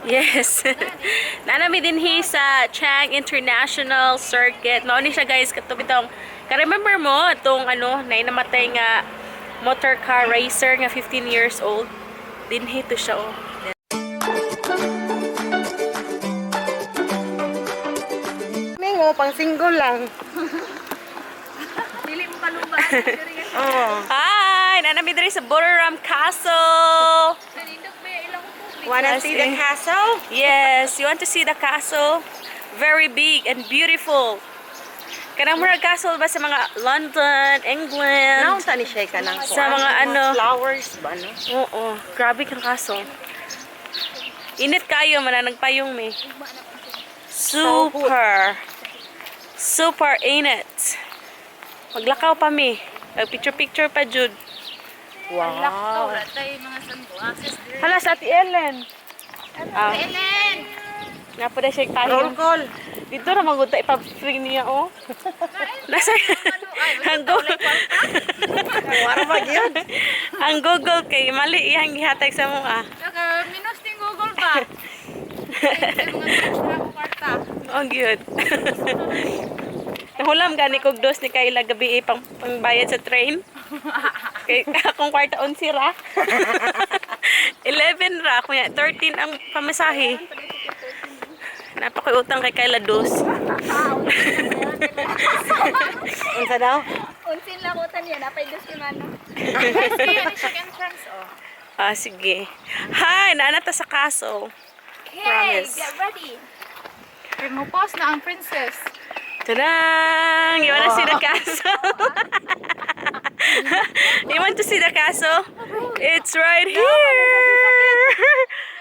Yes. Naa na mi dinhi sa Chang International Circuit. Mao ni siya, guys, kato bitong ka-remember mo itong ano na namatay nga motor car racer nga 15 years old. Dinhi to siya, oh. Mingo, pang single lang. Dili mo kalumba. Oo. Hi! Naa na mi diri sa Buriram Castle. Nanindog ba yung ilang tubig? Wanna see the castle? Yes, you want to see the castle? Very big and beautiful. Kanang murag castle ba sa mga London, England? Naunsa ni siya kanang Sa mga ano. Flowers ba, no? Oo, grabe kang castle. Init kayo, mananagpayong mi. Super. Super init. Maglakaw pa mi. Picture-picture pa, Jude. Wow. Wala tayo mga sunglasses. Hala, sa Ate Ellen. Ah, Ellen! nga po na siya Roll tayo. call. Dito na magunta ipag-free niya, oh. Nasa, ang Google, Wala ba yun? ang Google kay mali iyang gihatag sa mo, ah. Naka, minus ting Google ba? Ay, mga search na ako kwarta. Oh, good. Nahulam gani kog dos ni Kayla gabi eh, pang pangbayad sa train. Kay akong kwarta 11 ra. 11 ra kunya 13 ang pamasahe. Napakoy utang kay Kayla dos. Unsa daw? Unsin lang ko niya, napay dos ni Mano. Kaya ni siya entrance, oh. Ah, sige. Hi, naa na ta sa castle. Okay, Promise. get ready. Kaya mo pause na ang princess. Tadang! You wanna see the castle? You want to see the castle? It's right here!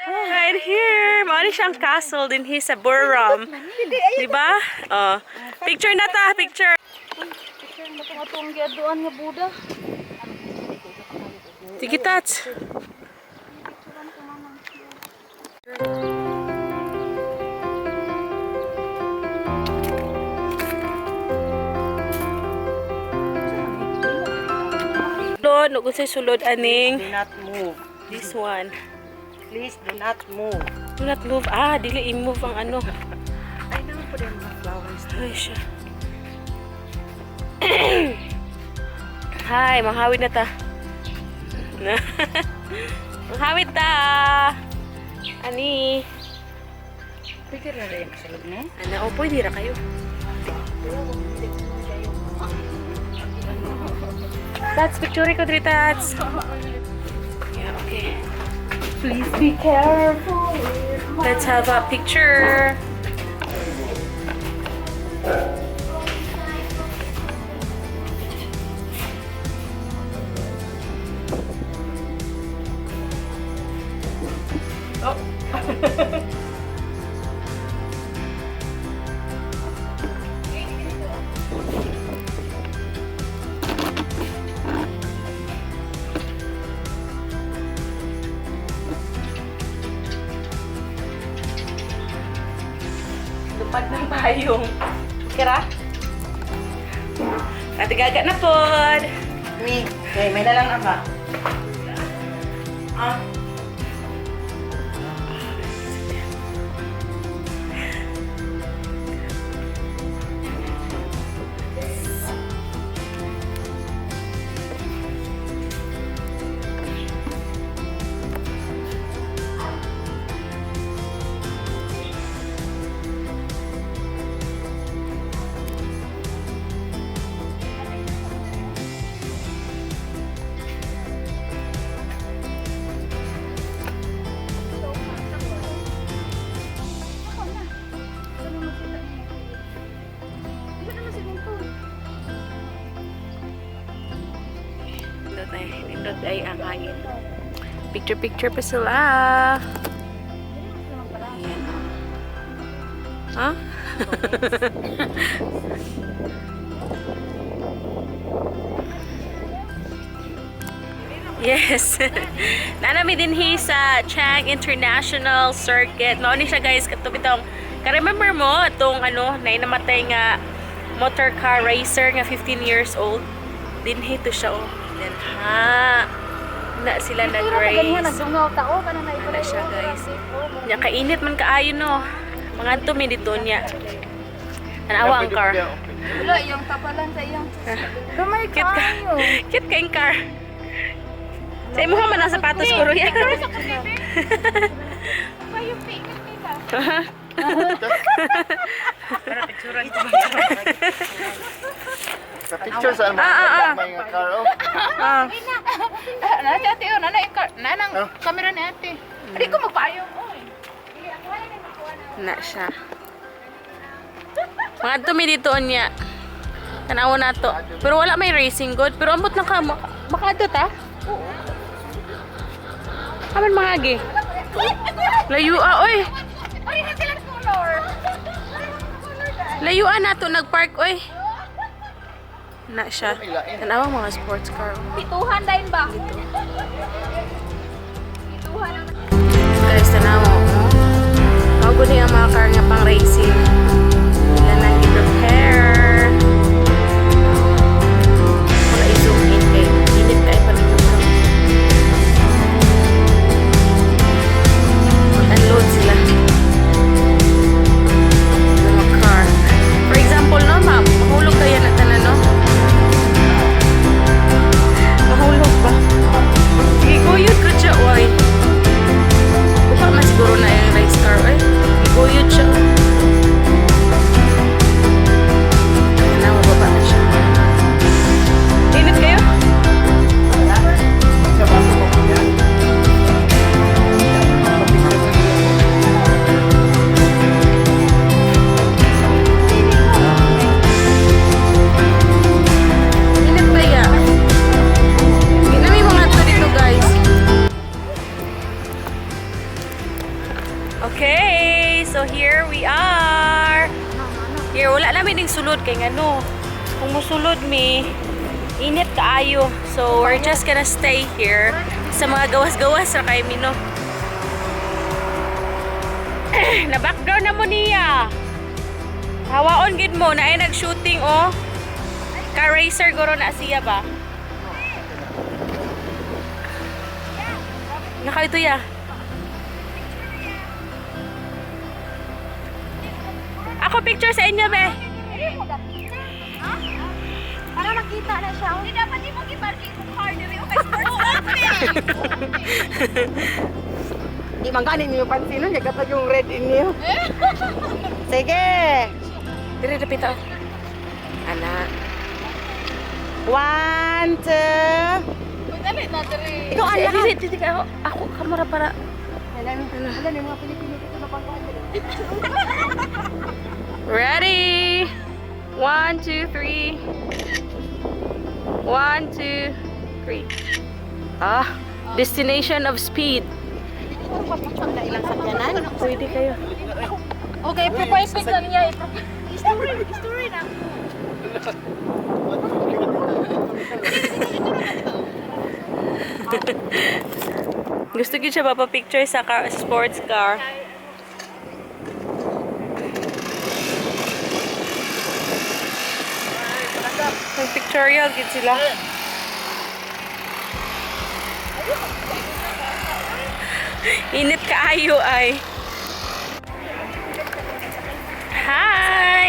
Right here! Mao ni siyang castle dinhi sa Buriram. Di ba? Oh. Picture na ta, picture. Picture mo itong atong giaduan nga Buddha. Sige, Tats. Sulod, ug unsay sulod aning Do not move. this one. Please do not move. Do not move. Ah, dili i-move ang ano. Ay, naman po din mga flowers. Ay, siya. Hi, manghawid na ta. Manghawid ta. Ani. Pwede na rin kasulod ni? Ana, oh, pwede ra kayo. Tats, picture ko diri, Tats. Yeah, okay. Please be careful. Let's have a picture. Oh. Lupad ng payong. Okay ra? Ate Gaga na pod. Mi, okay, may nalang na ba? Ah. Ako na. Ano makita niya? Dili naman siguro. Nindot ay, nindot ay ang hangin. Picture picture pa sila. Ayan. Ha? Yes. Naa na mi dinhi sa Chang International Circuit. Mao ni siya, guys, kato bitong ka-remember mo itong ano na namatay nga motor car racer nga 15 years old. Dinhi to siya, oh. Then ha. Na sila Ganihan nag-race. nagdungaw tao kanang Ana siya, guys. Nya kainit man kaayo no. Mga mi dito niya. Tanawa ang car. Wala yung tapalan sa iyang. Gamay Cute ka. kaayo. Cute kayong car. Sa imo ka man ang sapatos ko ruya. Pa yung picture nila. Sa picture sa may nga car oh. Ah. Na si ate, oh, nana yung car, nanang camera ni ate. Di ko magpaayo oy. Na siya. Mga mi dito niya. Tanawa na to. Pero wala may racing good. Pero ambot lang ka. Makaadto ta? Oo. Aman mga agi. Layo ah, oy. Ay, sila color. Layuan na to nagpark oy. Na siya. Tanawa mga sports car. Pituhan din ba? Pituhan ang Guys, tanawa oh. Bago ni ang mga car nga pang racing. Ila nang i-prepare. Wala i-zoom in kay init kay pa nito. Mag-unload sila. Ng mga car. For example, no, ma'am, mahulog kaya na tanan, no? Mahulog ba? Giguyod ko siya, oy. Upa man siguro na yung race car, oy. Giguyod siya. Ayan na, mababa na siya. Init kayo? Init kaya. Hindi na may mga to dito, guys. Okay, so here we are. Here, wala namin ning sulod kay ngano. Kung musulod mi, init kaayo. So, we're just gonna stay here sa mga gawas-gawas ra kay mi no. Na background na mo niya. Hawaon gid mo na ay nag-shooting oh. Car racer guro na siya ba? Naka ito ya. Ako picture sa inyo, be. Para makita na siya. Hindi dapat di mo gi-parking kung car diri o kay sports Di man gani ninyo pansinon, yagatag yung red inyo. Sige. Dire dapita. Ana. One, two. Dali na diri. Ikaw Ay, ala. dili dili ako. Ako kamera para Ano yung mga Pilipino dito na pangkuhan. Ready? One, two, three. One, two, three. Ah, destination of speed. Na ilang sakyanan? Pwede kayo. Okay, profile pic lang niya. Story, story na. Gusto gyud siya picture sa car, sports car. May pictorial gyud sila. Init kaayo ay. Hi!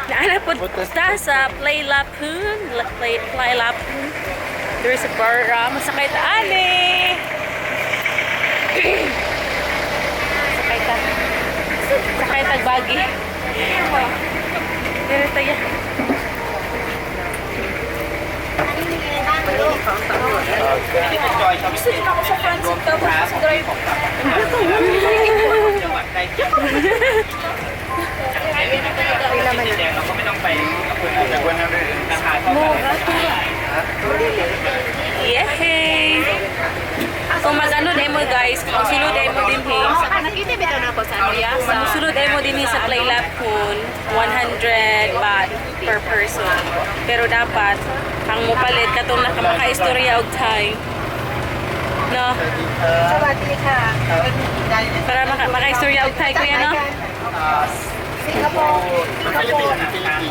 Naana po ta sa Play Lapoon. Play Lapoon. There is a bar. Masakay ta ani. Sakay ta. Sakay tag bagi. Dire tayo. Gusto din ako sa front seat tapos sa driver. Yay! Kung mag-ano na mo guys, kung sulod ay mo din he. Nakita bitaw na ako sa ano ya sa Kung sulod ay mo din he sa Play Lapun, 100 baht per person. Pero dapat ang mupalit katong nakamakaistorya og time. No, Sawadee ka. para makaistorya og Thai kuya no. Singapore. Philippines, Philippines.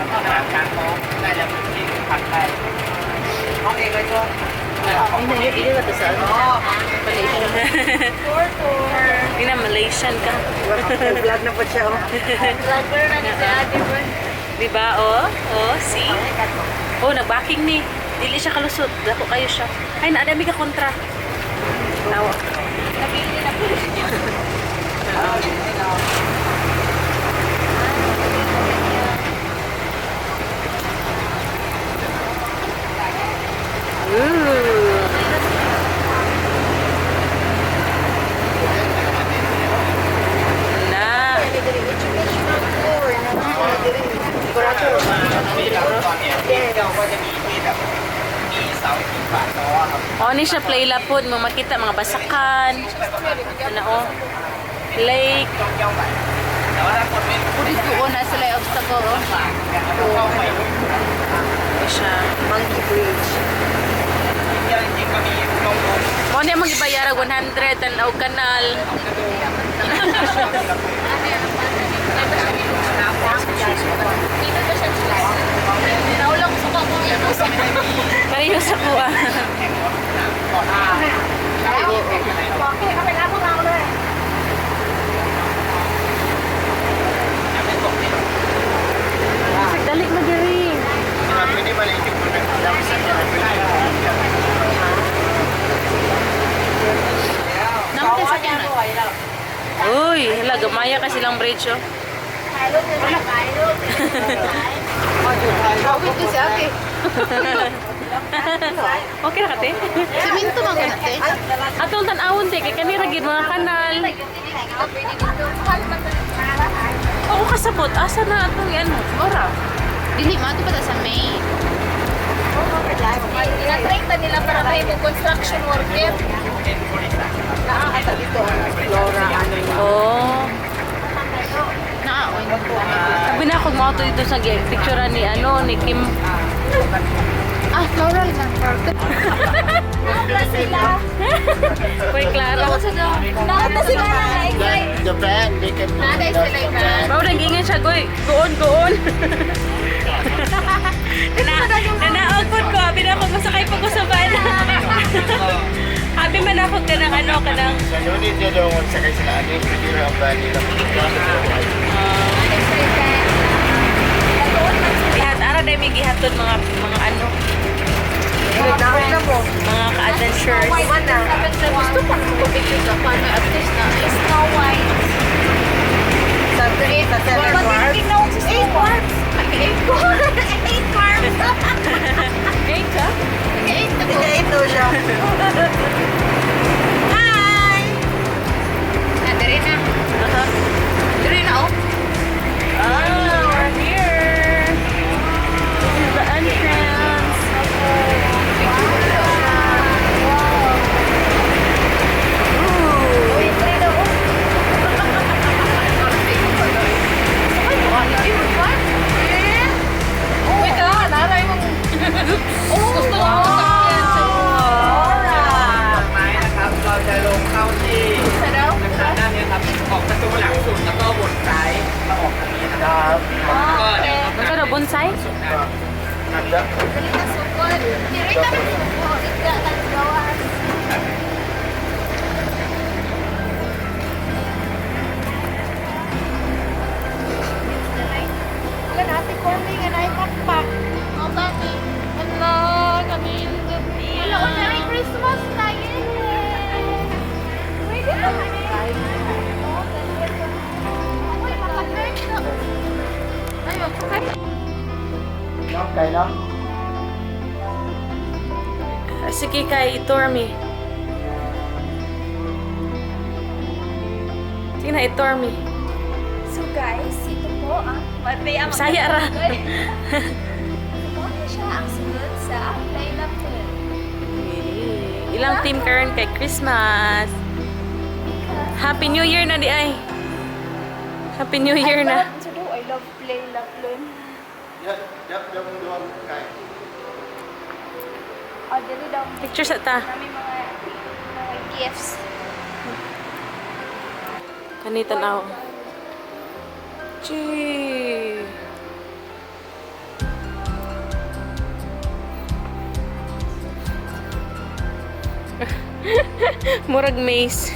Okay, guys. Ay, na, na to sa ano. Malaysia. Hindi na Malaysian ka. Vlog na po siya. Oh. Vlogger na ni si Ate Bon. Diba? Oh, oh, see? Oh, nagbacking ni. Dili siya kalusot. Dako kayo siya. Ay, naadami ka kontra. Tawa. Napili na po siya. Ooh. Na. Educational tour na Kurator. Oh, ni siya play lapod. Mga makita, mga basakan. Ano, oh. Lake. Puri doon na sila yung obstacle. Oh. Ano siya. Monkey Bridge. Mo niya magibayara 100 tan og kanal. Naulang sa kakong ito sa Kaniyo sa kuha. Dali magiri. Pwede ba na ito? Namatay sa kanya. Uy, hala gamaya ka silang bridge oh. Bakit ko si ate? Okay ra ka te? Siminto man ko na te. Atong tan-awon te kay kanira gid mga kanal. Ako kasabot asa na atong ano? Ora. Dili, mato pa ta sa May. Tinatrain ta nila para mahimo construction worker. Ata dito ang Flora ano. Oh. Naaon. Sabi na ako mo dito sa picture ni ano ni Kim. Ah, floral na. Sila. Uy, Clara. Nakita sila na na-excite. Japan, they can do Naday sila yung Japan. Mao nag-ingon siya, goy. Goon, goon. Na, nanaog pod ko. Abi na ako masakay pa ko sa van. Happy man ako kanang ano kanang Sa unit niya daw magsakay sila ani, pwede rin ang van nila. gihat ara dai mi gihaton mga mga ano Naon na po. mga ka-adventures. Mana. Gusto pa ko picture sa pan at least na. Snow White. Sa sa Seven Dwarfs. Eight dwarfs. Eight dwarfs. Eight dwarfs. Okay ka? Eight na ko. Ito siya. Hi! Ah, diri na. Uh-huh. Diri na oh. Ah, we're here. This is the entrance. Wait ah, naray mong. Gusto ko sakyan sa ไม้นะครับ เราจะลงเข้าที่ sa daw. นะครับด้านนี้ครับ ออกประตูหลังสุดแล้วก็วนซ้ายมาออกทางนี้นะครับแล้วก็เดี๋ยว Ano daw bonsai? Nanda. Dali na sukod. Diri ka na sukod. Igda ka na gawas. Wala na ate Corny nga na backpack. Oh, bakit? Ala, kami. Wala, oh, Merry Christmas na! Yay! Pwede na kami. Uy, maka-drive na. Ay, magpakay. Okay na? Ah, sige kay i-tour me. Sige na, i-tour me. So guys, ito po ang Saya ra. Ito na siya ang sunod sa Layla Pool. Ilang team karon kay Christmas. Happy New Year na di ay. Happy New Year na. I love, I love play Laplon. Yap, yap, yap, duwag kay. Oh, dili daw. Picture sa ta. Kami mga gifts. Kani tanaw. Gee. Murag maze.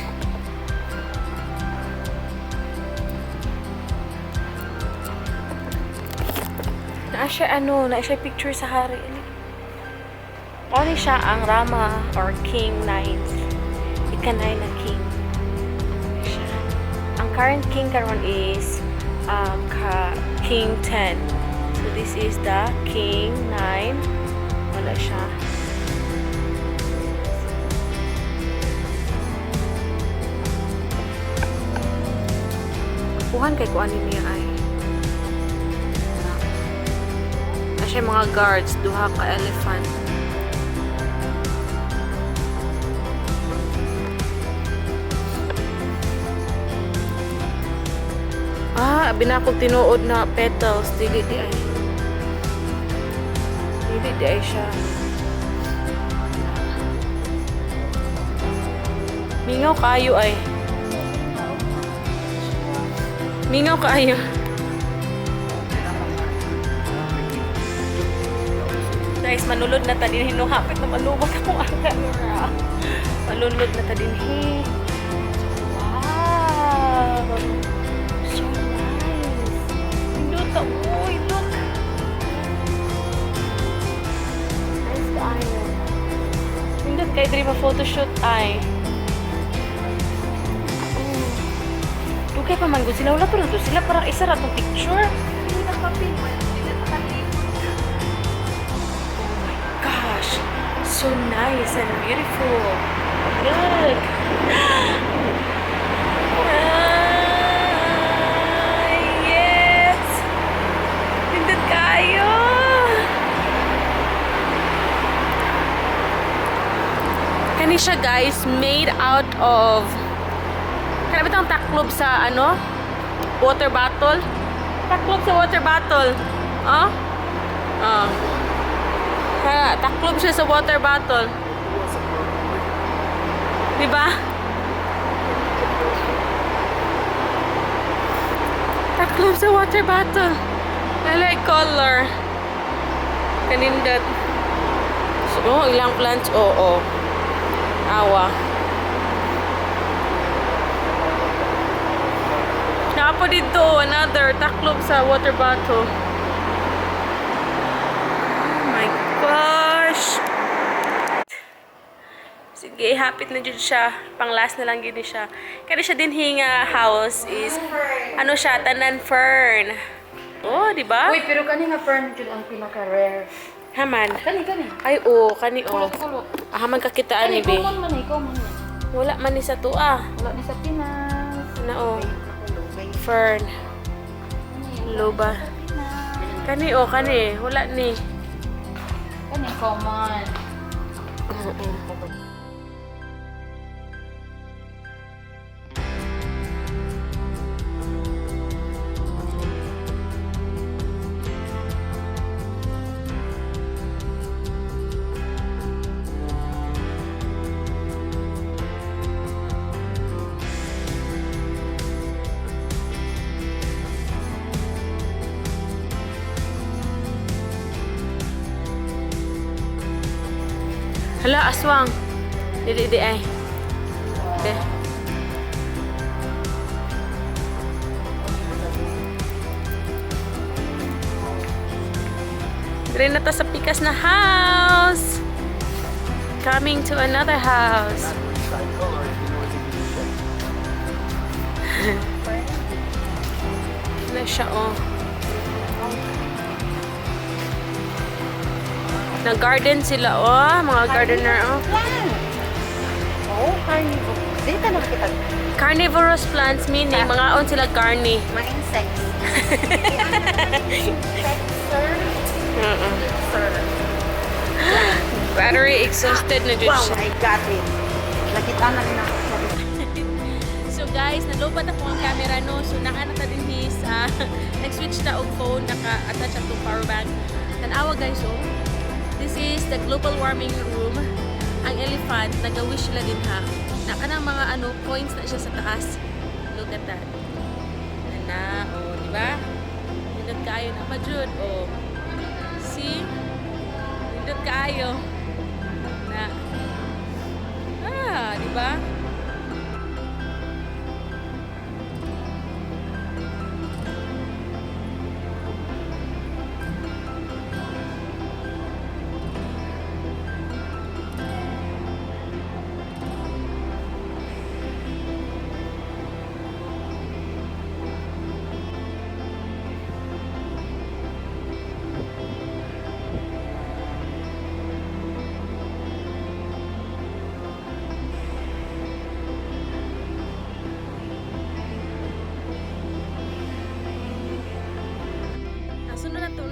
Naa siya ano, naa siya picture sa hari. Ano siya ang Rama or King Ninth. Ika-9 na king. Siya. Ang current king karon is King 10. So this is the King 9. Wala siya. Kuhan kay kuan niya ay. Na siya mga guards, duha ka elephant. Ah, binakog tinuod na petals. Dili di ay. Dili di ay siya. Mingaw kayo ay. Mingaw kaayo. Guys, manulod na ta dinhi no, hapit na malubot akong ang camera. Malulod na ta dinhi. Wow! So nice. Nindot uy, look. Nice kaayo. Nindot kay diri pa photoshoot ay. Dugay pa man gud sila, wala pa na to sila, parang isa ra tong picture. Oh my gosh, so nice and beautiful. Look. Ah, yes. Nindot kayo. Kani siya guys, made out of kana bitang taklob sa ano? Water bottle. Taklob sa water bottle. Oh? Oh. Ha, taklob siya sa water bottle. Di ba? Taklob sa water bottle. I like color. Kanindot. So, oh, ilang plants? Oo. Oh, Awa. Nakapo dito, another taklob sa water bottle. Oh my gosh! Sige, hapit na jud siya. Pang last na lang gid ni siya. Kaya siya din nga house is ano siya, tanan fern. Oh, di ba? Uy, pero kani nga fern jud ang pinaka-rare. Haman. Kani kani. Ay, oh, kani oh. Kulo. Ah, haman kakitaan Kani ni be. common man eh, common man. Wala man ni sa tuwa. Wala ni sa Pinas. Na oh. Fern. Loba. Kani oh, kani. Wala ni. Kani common. Hala, aswang. Dili di ay. De. Dire na ta sa pikas na house. Coming to another house. Recycle or if you know it's a good shit. Na siya, oh. Nag-garden sila, oh. Mga gardener, oh. Oh, carnivore. Dito na kita. Carnivorous plants meaning mga on sila carne. Mga insects. Insects, sir. Sir. Battery exhausted na jud Wow, siya. I got it. Nakita na rin ako. So guys, nalobat ako ang camera no. So naa na ta dinhi sa nag-switch ta og phone, naka-attach atong power bank. Tan-awa guys oh. This is the global warming room. Ang elephant nagawish sila din ha. Na kanang mga ano coins na siya sa taas. Look at that. Ana, oh, di ba? Nindot kaayo na pa jud, oh. See? Nindot kaayo. Na.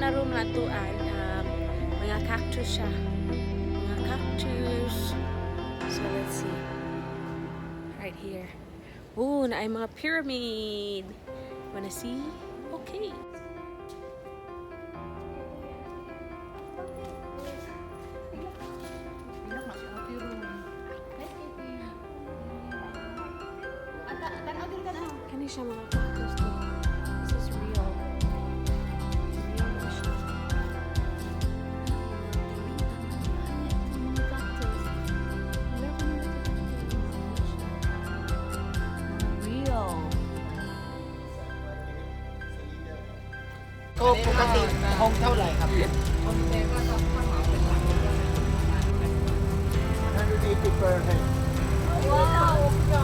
na room nga tuan, mga cactus siya. Mga cactus. So let's see. Right here. Ooh, naay mga pyramid. Wanna see? Okay. Kani siya mga cactus to. This is real. Real na siya. Mga cactus. Wala ko na cactus. Real. ก็ปกติห้องเท่าไหร่ครับ180 per head.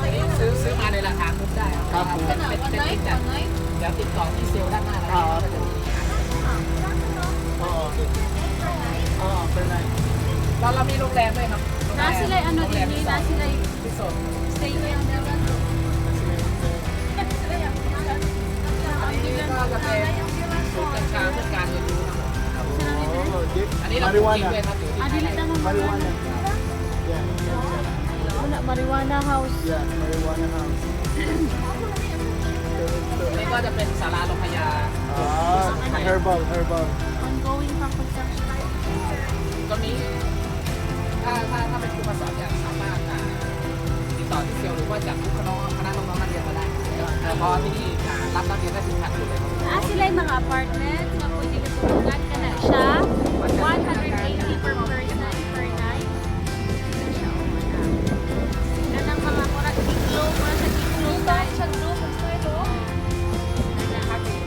อันนี้ซื้อซื้อมาในราคาคุ้มได้ ครับผม เป็นเป็นเป็นติดจัดเดี๋ยวติดต่อที่เซลล์ด้านหน้านะค ครั รั บบ อ๋ออ๋อเป็นไร เราเรามีโรงแรมด้วยครับโรงแร Na sila ano โรงแร din, na มรีสอร์ท sila รีสอร์ท stay in. อันนี้ก็จะเป็นศูนย์กัญชาเพื่อการเรียนรู้ครับผม โอ้ดิ อันนี้เรา มาริวาน่า จริงด้วยครับอยู่ที่ Ah, dili na มาริวาน่า yeah. Wala, marijuana house. Yeah, marijuana house. อันนี้ก็จะเป็นศาลาโรงพยา Ah, herbal, herbal. Ongoing pang construction. ตอนนี้ถ้าเป็นครูมาสอนเนี่ยสามารถติดต่อที่เซลล์หรือว่าจากผู้คณะคณะน้องๆมาเรียนมาได้เพราะที่นี่รับนักเรียนได้ถึงพันคนเลยครับ Naa sila yung mga apartment nga pwede ka tulugan ka na siya. 180 per person per night. Ano siya, oh, wala. Kanang mga murag iglo, murag sa iglo style. Sa style, oh.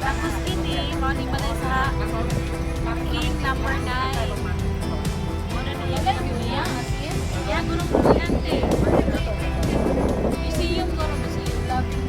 Tapos kini, mao ni balay sa king number 9. Muna na yan niya. Yeah, gurong kliyente. Museum, guro museum. Loving.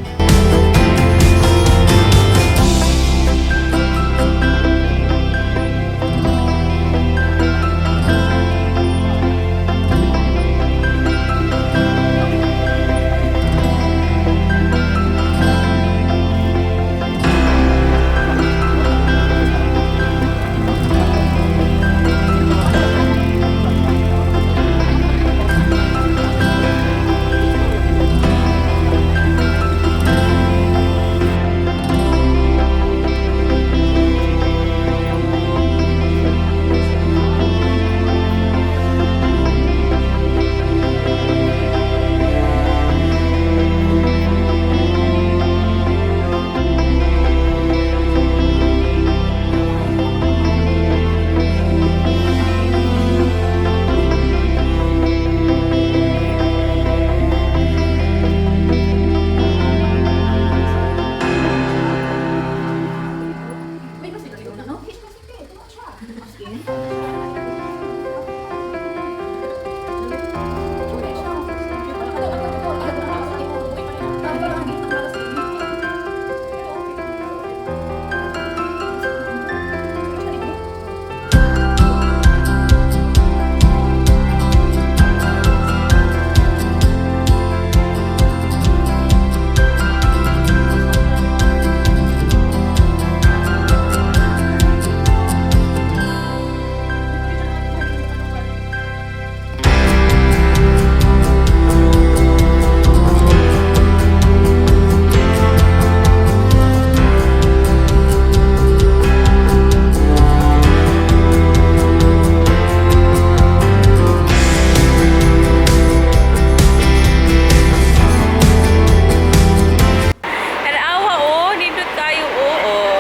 Tanawa oh, nindot kayo oh, oh.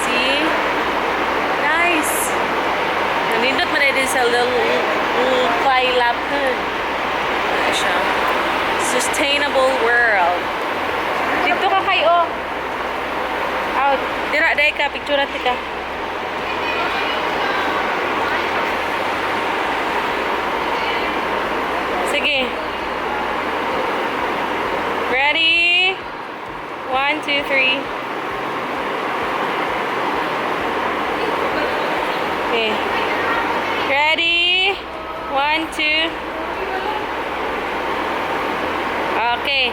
See? Nice. Nindot man din sa little clay lapon. Ano siya? Sustainable world. Dito ka kay oh. Out. Dira dai ka picture ka. Sige. Ready? One, two, three. Okay. Ready? One, two. Okay.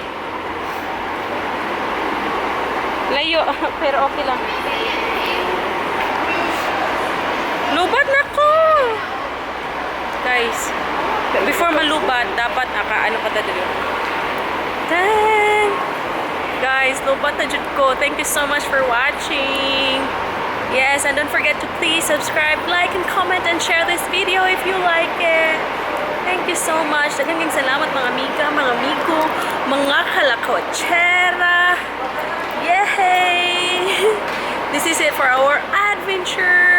Layo, pero okay lang. Lubat na ko! Guys, before malubat, dapat naka ano ka dali. Dang! Guys, lubat na jud ko. Thank you so much for watching. Yes, and don't forget to please subscribe, like, and comment, and share this video if you like it. Thank you so much. Daghang salamat, mga amiga, mga amigo, mga kalakotsera. Yay! This is it for our adventure.